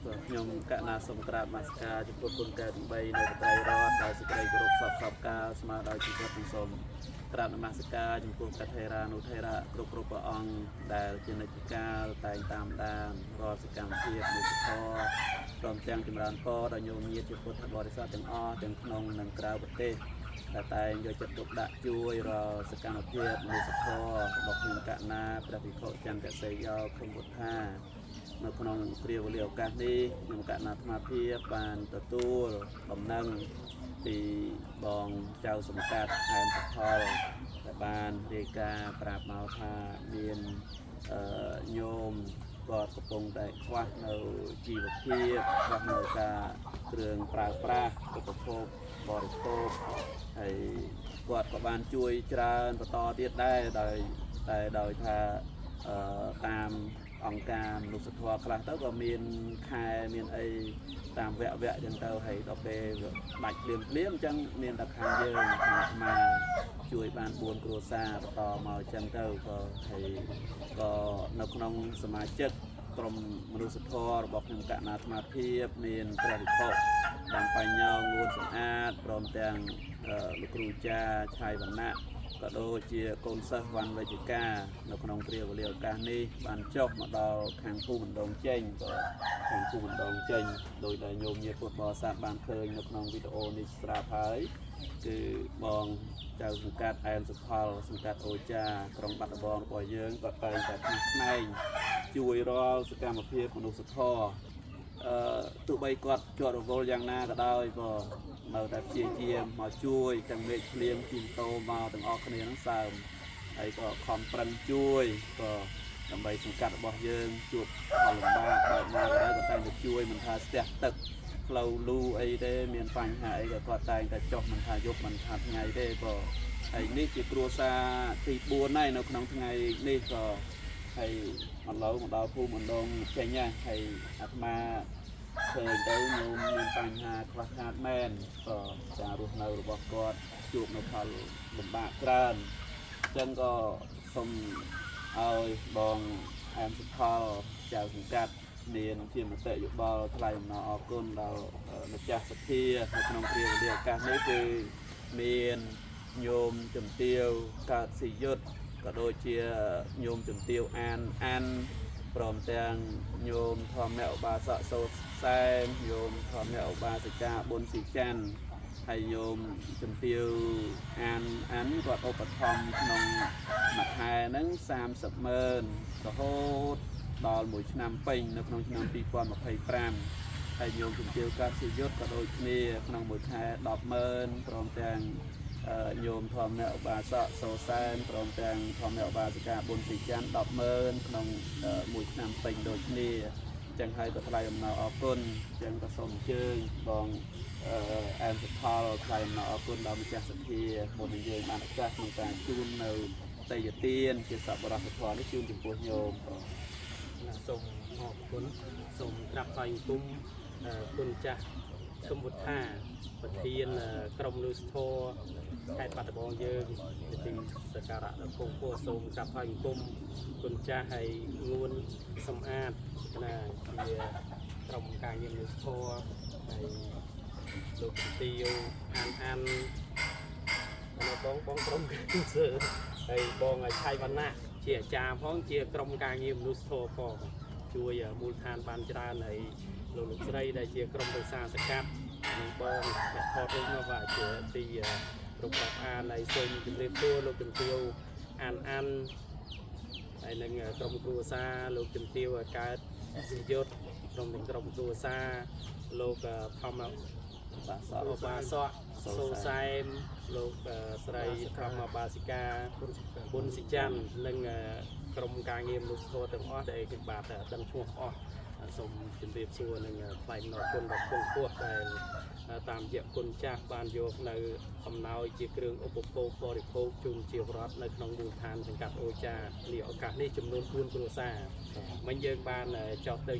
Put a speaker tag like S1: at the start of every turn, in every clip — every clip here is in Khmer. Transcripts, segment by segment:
S1: បាទខ្ញុំកណាសូមក្រាបនមស្ការចំពោះគុណកែទាំង3នៅបត្រៃរតដោយសេចក្តីគោរពសពសពកាលស្មើដោយជីវិតទាំងសូមក្រាបនមស្ការចំពោះកថេរានុថេរៈគ្រប់គ្រប់ព្រះអង្គដែលជានិច្ចកាលតែងតាមដានរាល់សកម្មភាពនៃធម៌ព្រមទាំងចម្រើនពរដល់ញោមញាតិជាពុទ្ធបរិស័ទទាំងអស់ទាំងក្នុងនិងក្រៅប្រទេសដែលតែងយកចិត្តទុកដាក់ជួយរាល់សកម្មភាពមនុស្សធម៌របស់ខ្ញុំកណាព្រះភិក្ខុចន្ទសេយោខុមវុទ្ធា នៅក្នុងគ្រាវេលាឱកាសនេះខ្ញុំកណ្ណាអាត្មាភាពបានទទួលដំណឹងពីបងចៅសង្កាត់អែមសុផលដែលបានរាយការណ៍ប្រាប់មកថាមានអឺញោមគាត់កំពុងតែខ្វះនៅជីវភាពខ្វះនៅការគ្រឿងប្រើប្រាស់ឧបភោគបរិភោគហើយគាត់ក៏បានជួយច្រើនបន្តទៀតដែរដោយតែដោយថាអឺតាម អង្គការមនុស្សធម៌ខ្លះទៅក៏មានខែមានអីតាមវគ្គវគ្គចឹងទៅហើយដល់ពេលដាច់ភ្លាមភ្លាមអញ្ចឹងមានតែខាងយើងខាងអាត្មាជួយបាន4គ្រួសារបន្តមកអញ្ចឹងទៅក៏ហើយក៏នៅក្នុងសមាជិកក្រុមមនុស្សធម៌របស់ខ្ញុំកណ្ណាអាត្មាភាពមានព្រះវិខុបានបញ្ញោងួនសម្អាតព្រមទាំងលោកគ្រូចាឆាយវណ្ណៈ ក៏ដូចជាកូនសិស្សវ៉ាន់វិជ្ជការនៅក្នុងគ្រាវេលាឱកាសនេះបានចុះមកដល់ខាងភូមិម្ដងចេញក៏ខាងភូមិម្ដងចេញដោយដែលញោមញាតិពុទ្ធបរិស័ទបានឃើញនៅក្នុងវីដេអូនេះស្រាប់ហើយគឺបងចៅសង្កាត់អែមសុផលសង្កាត់អូចាក្រុងបាត់ដំបងរបស់យើងក៏តែងតែខ្នះខ្នែងជួយរាល់សកម្មភាពមនុស្សធម៌ អឺទោះបីគាត់ជាប់រវល់យ៉ាងណាក៏ដោយក៏នៅតែព្យាយាមមកជួយទាំងមេឃភ្លៀងជិះតោមកទាំងអស់គ្នាហ្នឹងសើមហើយក៏ខំប្រឹងជួយក៏ដើម្បីសង្កាត់របស់យើងជួបផលលំបាកបែបណាក៏ដោយក៏តែងតែជួយមិនថាស្ទះទឹកផ្លូវលូអីទេមានបញ្ហាអីក៏គាត់តែងតែចុះមិនថាយប់មិនថាថ្ងៃទេក៏ហើយនេះជាគ្រួសារទី4ហើយនៅក្នុងថ្ងៃនេះក៏ហើយឥឡូវមកដល់ភូមិអណ្ដងចេញហើយហើយអាត្មា ឃើញទៅញោមមានបញ្ហាខ្វះខាតមែនក៏ការរស់នៅរបស់គាត់ជួបនៅផលលំបាកច្រើនអញ្ចឹងក៏សូមឲ្យបងអែមសុផលចៅសង្កាត់មានជាមតិយោបល់ថ្លែងអំណរអគុណដល់ម្ចាស់សភានៅក្នុងគ្រាវេលាឱកាសនេះគឺមានញោមជំទាវកើតស៊ីយុទ្ធក៏ដូចជាញោមជំទាវអានអាន ព្រមទាំងញោមធម្មឧបាសកសូសែមញោមធម្មឧបាសិកាប៊ុនស៊ីច័ន្ទហើយញោមជំទាវអានអានគាត់ឧបត្ថម្ភក្នុងមួយខែហ្នឹង30ម៉ឺនរហូតដល់មួយឆ្នាំពេញនៅក្នុងឆ្នាំ2025ហើយញោមជំទាវកាត់ស៊ីយុទ្ធក៏ដូចគ្នាក្នុងមួយខែ10ម៉ឺនព្រមទាំង ញោមធម្មឧបាសកសូសែនព្រមទាំងធម្មឧបាសិកាប៊ុនស៊ីច័ន្ទ100000ក្នុងមួយឆ្នាំពេញដូចគ្នាចឹងហើយក៏ថ្លែងអំណរអគុណចឹងក៏សូមអញ្ជើញបងអែមសុផលថ្លែងអំណរអគុណដល់ម្ចាស់សភាមុននឹងយើងបានឱកាសក្នុងការជូននៅតេយ្យទានជាសប្បុរសធម៌នេះជូនចំពោះញោមបង
S2: ណាសូមអរគុណសូមក្រាបថ្វាយបង្គំគុណចាស់គឹមវុត្ថាប្រធានក្រុមមនុស្សធម៌ខេត្តបាត់ដំបងយើងជាទីសក្ការៈដ៏គង់ពោះសូមក្រាបថ្វាយបង្គំគុណចាស់ហើយងួនសំអាតណាជាក្រុមការងារមនុស្សធម៌ហើយលោកជំទាវអានអានហើយបងបងក្រុមសើហើយបងឆៃវណ្ណៈជាអាចារ្យផងជាក្រុមការងារមនុស្សធម៌ផងជួយមូលដ្ឋានបានច្រើនហើយលោកលោកស្រីដែលជាក្រុមប្រឹក្សាសកាត់និងបងអ្នកថតរូបនោះបាទជាទីរូបរាប់អានហើយសូមជម្រាបសួរលោកជំទាវអានអានហើយនឹងក្រុមគ្រួសារលោកជំទាវកើតសិយុទ្ធក្រុមទាំងក្រុមគ្រួសារលោកធម្ម
S1: បាសក
S2: ឧបាសកសូសែមលោកស្រីធម្មបាសិកាប៊ុនសិច័ន្ទនិងក្រុមការងារមនុស្សធម៌ទាំងអស់ដែលខ្ញុំបាទដឹងឈ្មោះអស់សូមជម្រាបសួរនិងថ្លែងអំណរគុណដល់ពងពោះដែលតាមរយៈគុណចាស់បានយកនៅអំណោយជាគ្រឿងឧបភោគបរិភោគជូនជាពលរដ្ឋនៅក្នុងមូលដ្ឋានសង្កាត់អូចានាឱកាសនេះចំនួន4គ្រួសារមិញយើងបានចោះទៅ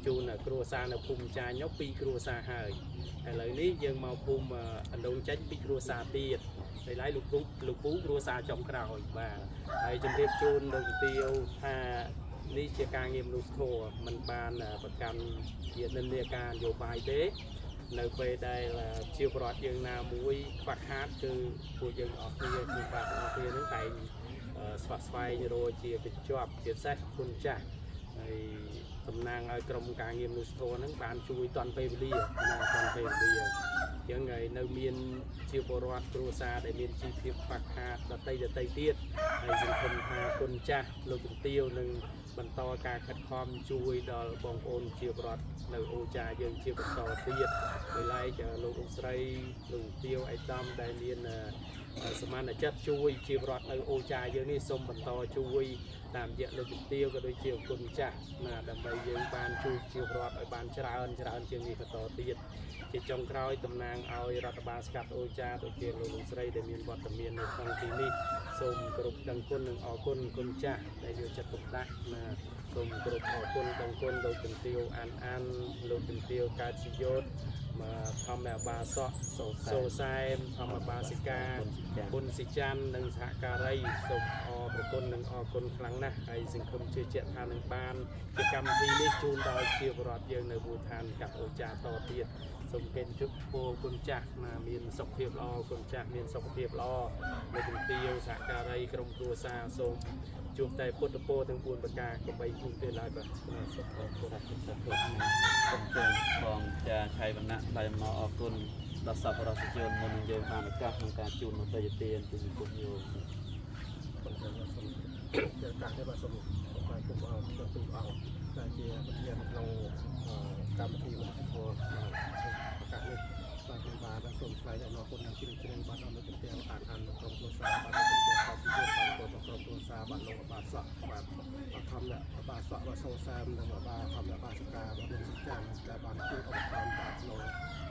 S2: ជូនគ្រួសារនៅភូមិចាញ់នោះ2គ្រួសារហើយ ឥឡូវនេះយើងមកភូមិអណ្ដូងចេញពីគ្រួសារទៀតហើយឡើយលោកគ្រូលោកពូគ្រួសារចំក្រោយបាទហើយជម្រាបជូនលោកជំទាវថា នេះជាការងារមនុស្សធម៌មិនបានប្រកាន់ជានិន្នាការនយោបាយទេនៅពេលដែលជាប្រដ្ឋយើងណាមួយខ្វះខាតគឺពួកយើងអស់គ្នាខ្ញុំបាទទាំងអស់គ្នានឹងតែងស្វះស្វែងរកជាកញ្ចប់ជាសេះគុណចាស់ហើយតំណាងឲ្យក្រុមការងារមនុស្សធម៌ហ្នឹងបានជួយតាន់ពេលវេលាណាតាន់ពេលវេលាអញ្ចឹងហើយនៅមានជាពលរដ្ឋគ្រួសារដែលមានជីវភាពខ្វះខាតដតីដតីទៀតហើយសង្ឃឹមថាគុណចាស់លោកជំទាវនឹងបន្តការខិតខំជួយដល់បងប្អូនជាពលរដ្ឋនៅអូចាយើងជាបន្តទៀតដោយឡែកលោកលោកស្រីលោកជំទាវឯកឧត្តមដែលមានសមានចិត្តជួយជាពលរដ្ឋនៅអូចាយើងនេះសូមបន្តជួយតាមរយៈលោកជំទាវក៏ដូចជាគុណចាស់ណាដើម្បីយើងបានជួយជាពលរដ្ឋឲ្យបានច្រើនច្រើនជាងនេះបន្តទៀតជាចុងក្រោយតំណាងឲ្យរដ្ឋបាលស្កាត់អូចាដូចជាលោកលោកស្រីដែលមានវត្តមាននៅក្នុងទីនេះសូមគោរពដឹងគុណនិងអរគុណគុណចាស់ដែលយកចិត្តទុកដាក់ណាសូមគោរពអរគុណដឹងគុណលោកជំទាវអានអានលោកជំទាវកើតសិយោតមកធម្មបាសកសូសែមធម្មបាសិកាបុណ្យសិច័ន្ទនិងសហការីសូមអរព្រគុណនិងអរគុណខ្លាំងណាស់ហើយសង្ឃឹមជឿជាក់ថានឹងបានជាកម្មវិធីនេះជូនដល់ជាបរដ្ឋយើងនៅមូលដ្ឋានកាត់អូចាតទៀតសូមកិនជុកពោគុណចាស់ណាមានសុខភាពល្អគុណចាស់មានសុខភាពល្អលោកជំទាវសហការីក្រុមគ្រួសារសូមជួបតែពុទ្ធពរទាំង4ប្រការកុំបីគ្មានទេឡើយបាទសូមអរគុណ
S1: សាធុសាធុសូមជើញបងចាឆៃវណ្ណៈថ្លែងអំណរអគុណដល់សប្បុរសជនមុននឹងយើងបានឱកាសក្នុងការជូននូវទេយ្យទានពីពុទ្ធយោម
S3: ខ្ញុំសូមជាឱកាសនេះបាទសូមថ្លែងគុំអរគុណពីព្រះអង្គដែលជាប្រធានក្នុងកម្មវិធីមនុស្សធម៌ឱកាសនេះបាទខ្ញុំបាទសូមថ្លែងអំណរគុណយ៉ាងជ្រាលជ្រៅបាទដល់លោកជំទាវអានអានក្រុមគ្រួសារបាទលោកជំទាវកោសិយុទ្ធបាទក្រុមគ្រួសារបាទលោកបាសកបាទធម្មបាសកបាទសូសាមនិងបាទធម្មបាសិកាបាទលោកសិចានដែលបានជួយឧបត្ថម្ភបាទក្នុង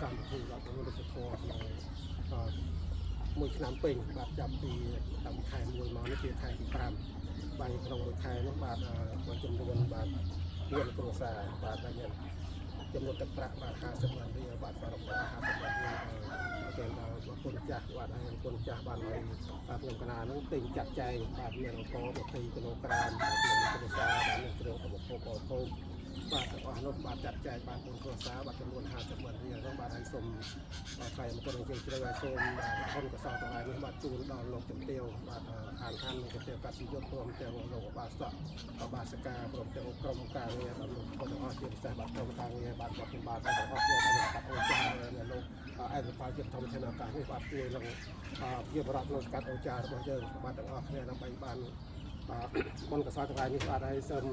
S3: កម្មវិធីបាទមនុស្សធម៌ក្នុងមួយឆ្នាំពេញបាទចាប់ពីតាមខែ1មកនេះជាខែទី5បាទក្នុងមួយខែនោះបាទចំនួនបាទ4គ្រួសារបាទដែលមានចំនួនទឹកប្រាក់បាទ50លានរៀលបាទសរុបដល់50លានរៀលគេដល់គុណចាស់បាទហើយគុណចាស់បានឲ្យបាទខ្ញុំកណានោះទិញចាត់ចែងបាទមានអង្ករ20គីឡូក្រាមបាទក្នុងគ្រួសារបាទមានគ្រឿងឧបភោគបរិភោគបាទទាំងអស់នោះបាទចាត់ចែងបាទ4គ្រួសារបាទចំនួន50លានរៀលនោះបាទហើយសូមបាទថ្លែងអំណរគុណយ៉ាងជ្រាលជ្រៅហើយសូមបាទអនកសលទាំងឡាយនេះបាទជូនដល់លោកជំទាវបាទអានខានលោកជំទាវកាត់សិយុទ្ធព្រមទាំងលោកបាសកបាសិកាព្រមទាំងក្រុមការងារដល់លោកទាំងអស់ជាពិសេសបាទក្រុមការងារបាទគាត់ខ្ញុំបាទទាំងអស់គ្នាបាទកាត់អូចាលោកឯកផលជាធម្មធានឱកាសនេះបាទជួយនឹងជាបរដ្ឋក្នុងកាត់អូចារបស់យើងបាទទាំងអស់គ្នាដើម្បីបានបាទបុណ្យកុសលទាំងឡាយនេះបាទហើយសូម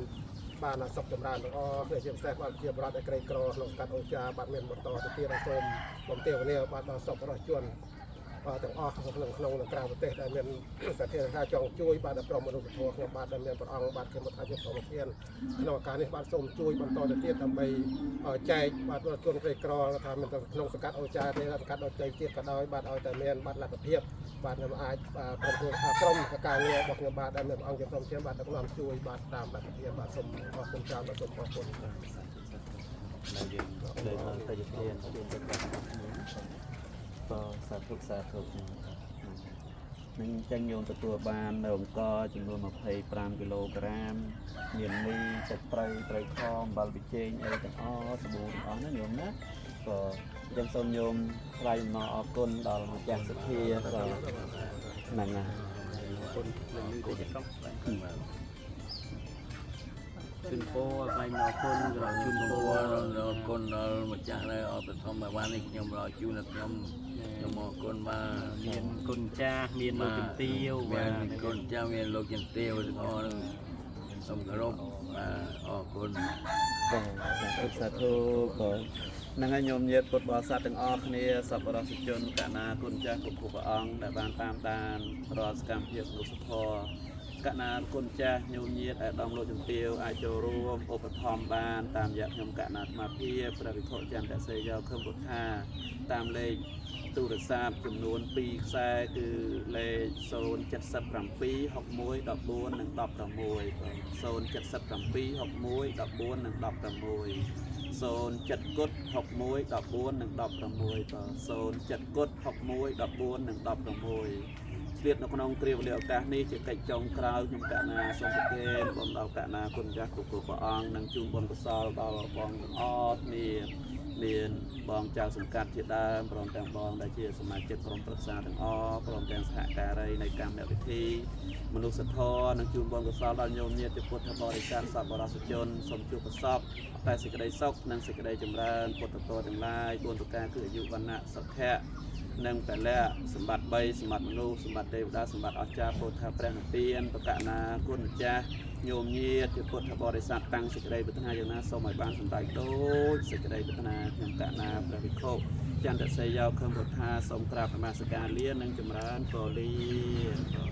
S3: បានសុខចម្រើនទាំងអស់គ្នាជាពិសេសបាទជាបរដ្ឋដែលក្រីក្រក្នុងកាត់អូចាបាទមានបន្តទៅទៀតសូមបំទេវនាបាទដល់សុខរបស់ជនបាទទាំងអស់ក្នុងក្នុងនិងក្រៅប្រទេសដែលមានសទ្ធាថាចង់ជួយបាទដល់ក្រុមមនុស្សធម៌ខ្ញុំបាទដែលមានព្រះអង្គបាទខ្ញុំថាជាធម្មធានក្នុងឱកាសនេះបាទសូមជួយបន្តទៅទៀតដើម្បីចែកបាទដល់ជនក្រីក្រថាមិនតែក្នុងសង្កាត់អូចាទេសង្កាត់ដទៃទៀតក៏ដោយបាទឲ្យតែមានបាទលទ្ធភាពបាទខ្ញុំអាចបាទក្រុមក្រុមការងាររបស់ខ្ញុំបាទដែលមានព្រះអង្គជាក្រុមធានបាទដឹកនាំជួយបាទតាមលទ្ធភាពបាទសូមអរគុណច្រើនបាទសូមអរគុណ
S1: សាធុសាធុដែលយើងលើកឡើងទេយ្យទានជូនទៅដល់គ្នាក៏សាធុសាធុនឹងចឹងញោមទទួលបាននៅអង្ករចំនួន25គីឡូក្រាមមានមីទឹកត្រីត្រីខអំបិលប៊ីចេងអីទាំងអស់សាប៊ូទាំងអស់ណាញោមណាក៏អញ្ចឹងសូមញោមថ្លែងអំណរអគុណដល់ម្ចាស់សទ្ធាក៏ហ្នឹងណា
S2: គុណនឹងនេះទៅក្រុមបាទ
S1: ជូនពរថ្លែងអំណរគុណក៏ជូនពរ
S4: អរគុណដល់ម្ចាស់ដែលអបត្ថម្ភឲ្យបាននេះខ្ញុំរកជូនដល់ខ្ញុំខ្ញុំអរគុណបាទ
S2: មានគុណចាស់មានលោកជំទាវ
S4: មាន
S2: បាទ
S4: គុណចាស់មានលោកជំទាវទាំងអស់ហ្នឹងសូមគោរពបាទអរគុណ
S1: បាទសាធុសាធុក៏ហ្នឹងហើយញោមញាតពុទ្ធបរិស័ទទាំងអស់គ្នាសប្បុរសជនកណាគុណចាស់គ្រប់ព្រះអង្គដែលបានតាមដានរាល់សកម្មភាពមនុស្សធម៌កណាគុណចាស់ញោមញាតអាដាមលោកជំទាវអាចចូលរួមឧបត្ថម្ភបានតាមរយៈខ្ញុំកណាអាត្មាភាពព្រះវិខុចន្ទសេយោខឹមពុទ្ធាតាមលេខទូរស័ព្ទចំនួន2ខ្សែគឺលេខ077 61 14និង16បាទ077 61 14និង16 07គុត61 14និង16បាទ07គុត61 14និង16 ឆ្លៀតនៅក្នុងគ្រាវេលាឱកាសនេះជាកិច្ចចុងក្រោយខ្ញុំកណាសូមប្រគេនបុណ្យដល់កណាគុណចាស់គ្រប់គ្រប់ព្រះអង្គនិងជូនបុណ្យកុសលដល់បងទាំងអស់គ្នាមានបងចៅសង្កាត់ជាដើមព្រមទាំងបងដែលជាសមាជិកក្រុមប្រឹក្សាទាំងអស់ព្រមទាំងសហការីនៃកម្មវិធីមនុស្សធម៌និងជូនបុណ្យកុសលដល់ញោមញាតិពុទ្ធបរិស័ទសប្បុរសជនសូមជួបប្រសពតែសេចក្តីសុខនិងសេចក្តីចម្រើនពុទ្ធពរទាំងឡាយ4ប្រការគឺអាយុវណ្ណៈសុខៈនិងពលៈសម្បត្តិ3សម្បត្តិមនុស្សសម្បត្តិទេវតាសម្បត្តិអស្ចារ្យពោធិព្រះនិព្វានបកណាគុណម្ចាស់ញោមញាតិជាពុទ្ធបរិស័ទតាំងសេចក្តីប្រាថ្នាយ៉ាងណាសូមឲ្យបានសម្រេចដូចសេចក្តីប្រាថ្នាខ្ញុំកណាព្រះវិខុចន្ទសេយោខឹមពុទ្ធាសូមក្រាបនមស្ការលានិងចម្រើនពរលា។